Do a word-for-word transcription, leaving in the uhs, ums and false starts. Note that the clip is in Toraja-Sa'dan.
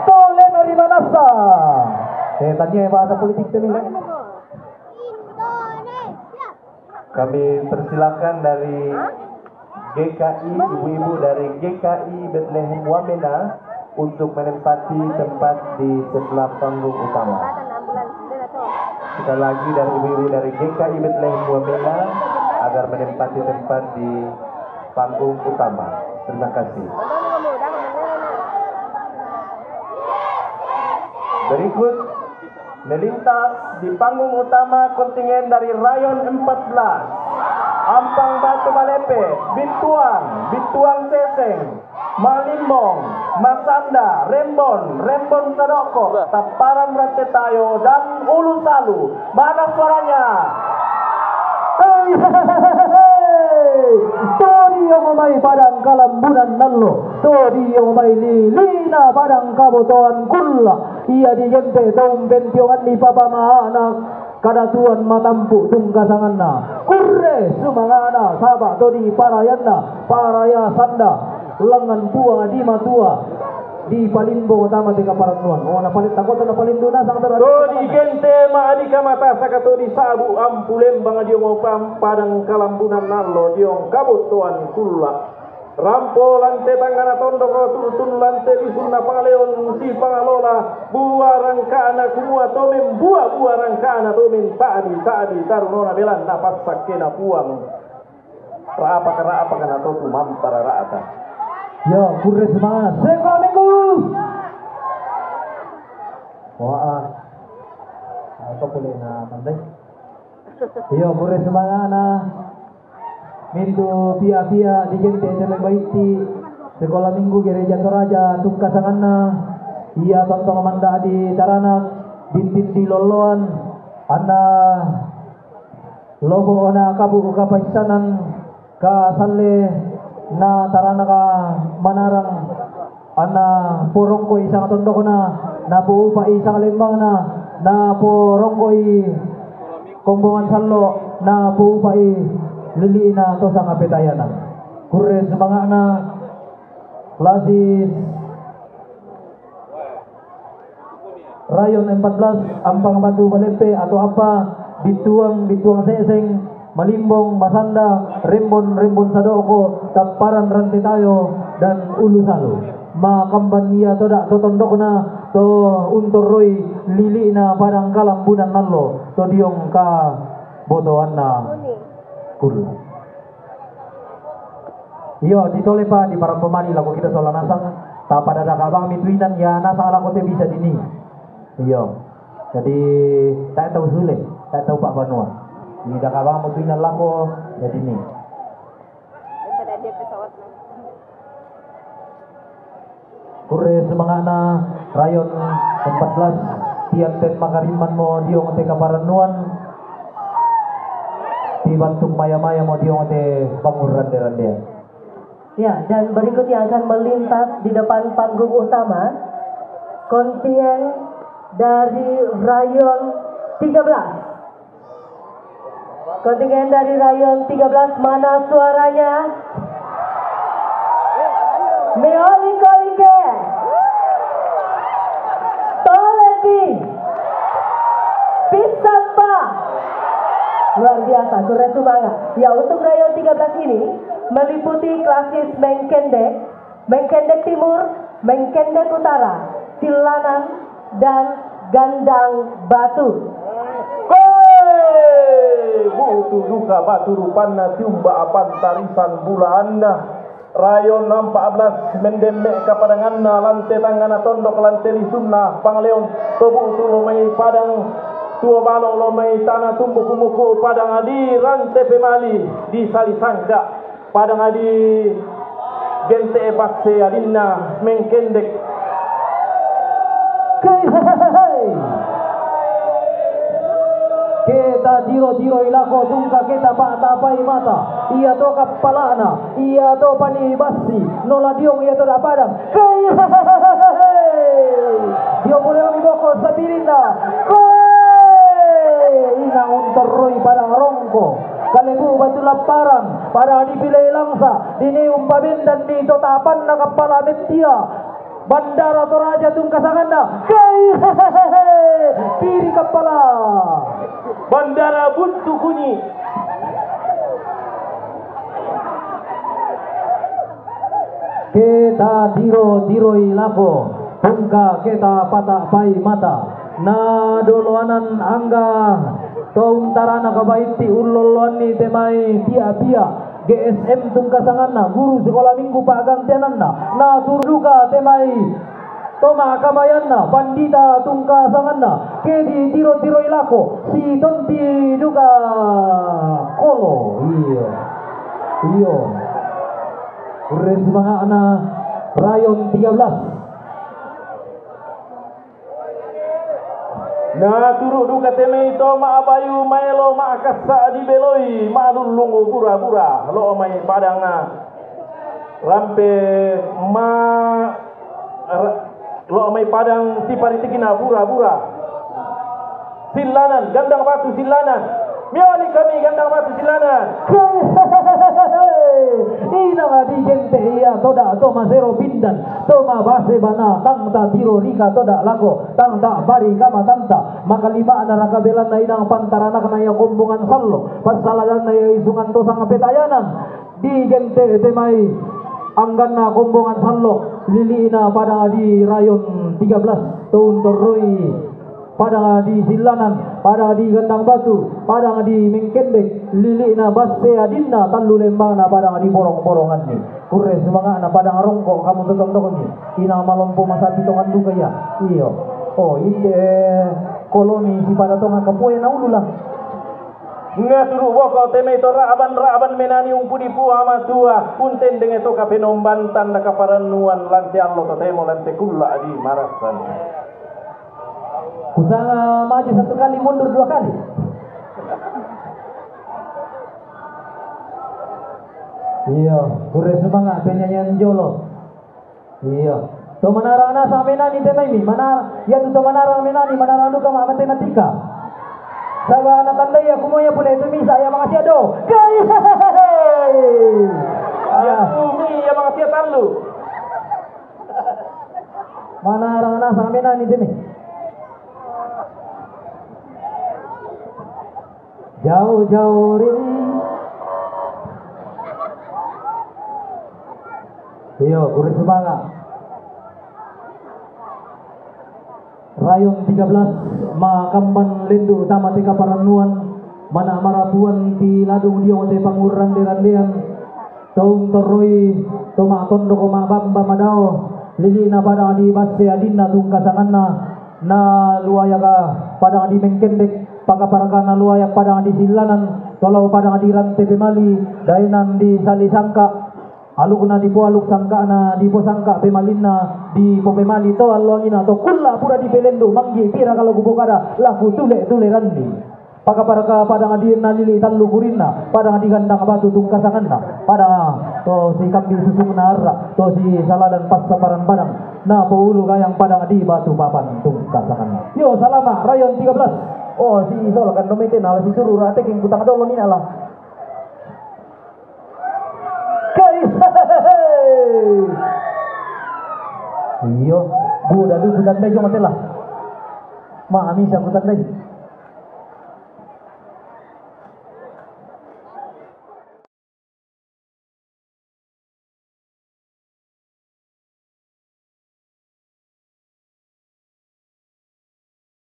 Tole na ri manassa. Eh, tania bahasa politik tadi. Kami persilakan dari G K I, ibu-ibu dari G K I Bethlehem Wamena untuk menempati tempat di sebelah panggung utama. Sekali lagi dari ibu-ibu dari G K I Bethlehem Wamena agar menempati tempat di panggung utama. Terima kasih. Berikut melintas di panggung utama kontingen dari Rayon empat belas, Ampang Batu Balepe, Bituang, Bituang Seseng, Malimbong, Masanda, Rembon, Rembon Sadoko, Taparan Rantetayo, dan Ulu Salu. Mana suaranya? Hei, hei, hei, hei, hei. Todi yang mai padang kalambunan nallo, todi yang mai lilina padang kabotoan kulla. Ia digente taum bentiongan ni papa ma anak kada tuan matampu tungkasanganna. Kurre sumangana saba todi parayanna, paraya sanda lengan puang di matua. Di palimbong tama teka parannuan. Oh, na paling takut na paling duna sang terus. Todi gente ma adika mata saka todi sabu ampu lembang diong opam padang kalambunan nallo diong kabotoan kulla. Rampo lante tangana tondok rotutun lante lisun na pangaleon si pangalola bua rangkana kumua tomen bua bua rangkana tomen tadi tadi tarunona belan na passakkena puang. Ra'apaka ra'apaka natotu mampa rara'ata. Yo, kurre sumangana. Seko minggu. Wah. Apa boleh na pandai? Yo, kurre sumangana. Mintu pia-pia di gente tele baiti. Sekolah minggu gereja Toraja tukka sanganna. Ia tontong manda di taranak bintin di loloan. Anna Lobo ona kabu kapaissanan ka salle na taranaka manarang anna porongko isang tondokna na poupa isang lembangna na porongko i kombongan sallo na poupa i lili'na tosang apetayana. Kurre sumanga'na lasis Rayon empat belas, Ampang Batu Balepe atau apa, Bituang, Bituang Seseng, Malimbong, Masanda, Rembon, Rembon Sadoko, Taparan Rantetayo, dan Ulu Salu. Makamban ia toda to tondokna to untorroi lili'na padang kalambunan nallo to diong ka botoanna kul. Iyo, ditole pa di parampo mani lako kita sola nasang, tapada daka bang mi tuinan ya nasang lako te bisa dini. Iyo. Jadi tak tahu sule, tak tahu pak banua. Di daka bang mi tuinan lako jadi ni. Kurre sumanga'na rayon empat belas, tian ten makarimman mo diong te kaparannuan, tibantuk maya-maya mo diong te bangun rande-randean. Ya, dan berikut yang akan melintas di depan panggung utama, kontingen dari rayon tiga belas. Kontingen dari rayon tiga belas, mana suaranya? Meoli koike. Tolepi. Pisapa. Luar biasa, kurre sumangana. Ya, untuk rayon tiga belas ini meliputi klasis Mengkendek, Mengkendek Timur, Mengkendek Utara, Sillanan, dan Gandang Batu. Hei! Bu'tu duka batu rupanna tiumba apan tarisan bulaanna. Rayon empat belas mendemme kapadanganna lante tangana tondok lante lisunna pangaleon to bu'tu lo mai padang tuo balo lo mai tana tumbuku-muku padang adi rante pemali di sali sangka. Padang adi gente e passe adinna Mengkendek. Hei, hei, hei, hei. Keta tiro-tiro ilako tungka keta pa'tapai mata. Ia to kappala'na, ia to pani bassi, nola diong ia to da padang. Hei, hei, hei, hei, hei. Dio muleo mi boko sabirinna. Hei, ina untorroi padang rongko. Kalebu batu lapparan, pada dipilei langsa, dini umpabendan di totapanna kappala mettia. Bandara Toraja tungkasanganna. Kai, hehehe, kiri kepala. Bandara Bukit Kunyi. Kita tiro-tiroi lako, tungka kita pata pai mata. Na doloanan angga to untarana kabaitti ullolloanni te mai pia-pia. G S M tungkasanganna, guru sekolah minggu pa'gantiananna, na turu duka te mai to ma'kamayanna, pandita tungkasanganna, ke ditiro-tiroi lako, sitonti duka kolo. Iyo. Iyo. Kurre sumanga'na Rayon tiga belas. Na turu duka te mai to ma'bayu maelo ma'kassa dibeloi, ma'lullungu bura-bura, lo mai padang rampe ma-, ra-, lo mai padang siparitikina bura-bura. Sillanan, Gandang Batu Sillanan. Mioli kami Gandang Batu Sillanan. Inang adi gente ia toda to masero pindan, to mabase bana, tang ta tiro rika toda lako, tang ta bari kama tanta, makalima'na raka belanna inang pantaranakna ia kombongan sallo, passaladanna ia isungan to sang petayanan, di gente te mai angganna kombongan sallo, lili'na pada di Rayon tiga belas, to untorroi pada di Sillanan, pada di Gandang Batu, pada di Mengkendek, lili'na basse adinna tallu lembangna pada di borong-boronganni. Kurre sumanga'na pada rongko kamu totondokni. Inang malompo masapi tongan duka ia. Iyo. Oh, inde kolomi sipada tongan kapuai na ulu lah. Ngaturu boko te mai to ra'ban-ra'ban menani umpudi Puang Matua, untendeng to kapenomban tanda kaparannuan lante allo totemo lante kulla di marasan. Kusanga maju satu kali, mundur dua kali. Iyo, kurre sumanga' penyanyian jolo. Iyo. To manarang nasang menani te mai mi, mana, iatu to manarang menani, manarang duka ma matematika. Saba' natandai aku mo ia pole tu misa ia mangkasia do. Kai, hehehe. Ia tu mi ia mangkasia tallu. Manarang nasang menani te mi. Jauh-jauh ri. Iyo, kurre sumanga'. Rayon tiga belas, makamban lendu' tama te kaparannuan, mana' marapuan ti ladung dio te pangurrande-randean, to untorroi, to ma'tondoko ma'bamba madao, lili'na padang di basse adinna tungkasanganna, na luayaka padang di Mengkendek, pakaparakana luayak padang di Sillanan, tolao padang di Rante Pemali, daenan di Sali Sangka', alukna dipoaluk sangka'na, diposangka' pemalinna, dipopemali to alloangina, to kulla' pura dipelendu', manggi' pira kalau kupokada, la kutule-tuleranni. Pakaparaka padang di nalili tallu kurinna, padang di Gandang Batu tungkasanganna, padang to si Kambi Susungna Arra', to si Saladan Passaparan Padang, na poulu gayang padang di Batu Papan tungkasanganna. Iyo, salama', Rayon tiga belas. Oh, si Isola kan dometena, la si Suru Ra'teking kutang dolo nina la. Kai, iyo, buda du kutandai jo matela. Ma, amisa kutandai.